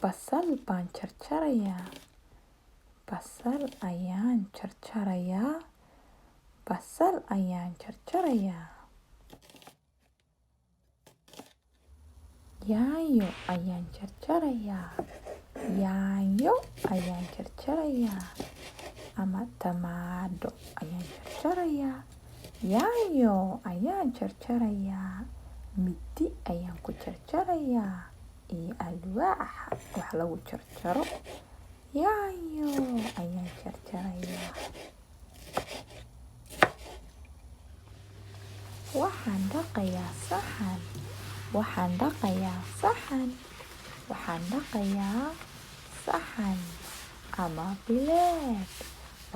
Basal baan jarjarayaa. Basal ayaan jarjarayaa. Basal ayaan jarjarayaa. Yaanyo ayaan jarjarayaa. Yaanyo ayaan jarjarayaa. Ama tamaandho ayaan jarjarayaa. Yaanyo ayaan jarjarayaa. Mindi ayaan ku jarjarayaa iyo alwaaxa wax lagu jarjaro. Yaanyo ayaan jarjarayaa. Waxaan dhaqayaa saxan. Waxaan dhaqayaa saxan. Waxaan dhaqayaa saxan ama bileed.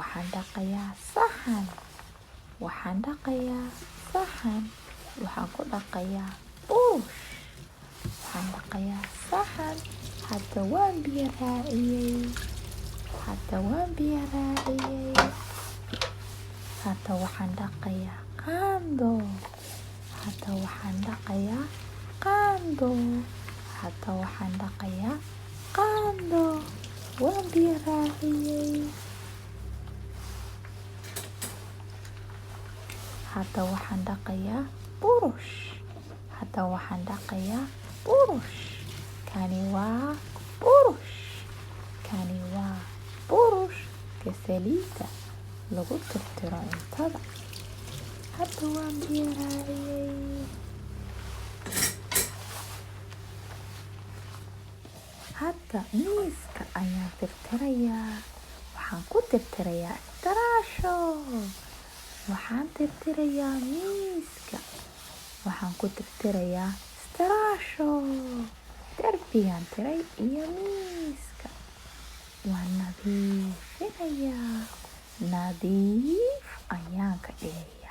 Waxaan dhaqayaa saxan. Waxaan dhaqayaa saxan. Waxaan ku dhaqayaa burush. Waxaan dhaqayaa saxan. Hadda waan biyo raaciyey. Hadda waan biyo raaciyey. Hadda waxaan dhaqayaa qaando. Hadda waxaan dhaqayaa qaando. Hadda waxaan dhaqayaa qaando. Waan biyo raaciyey. Hadda waxaan dhaqayaa burush. Hadda waxaan dhaqayaa burush. Kani waa burush. Kani waa burush ka saliidda lagu tirtiro cuntada. Hadda waan biyo raaciyey. Hadda miiska ayaan tirtirayaa. Waxaan ku tirtirayaa istaraasho. Waxaan tirtirayaa miiska. Waxaan ku tirtirayaa istaraasho. Darbigaan tiray iyo miiska. Waan nadiifinayaa. Nadiif ayaan ka dhigayaa.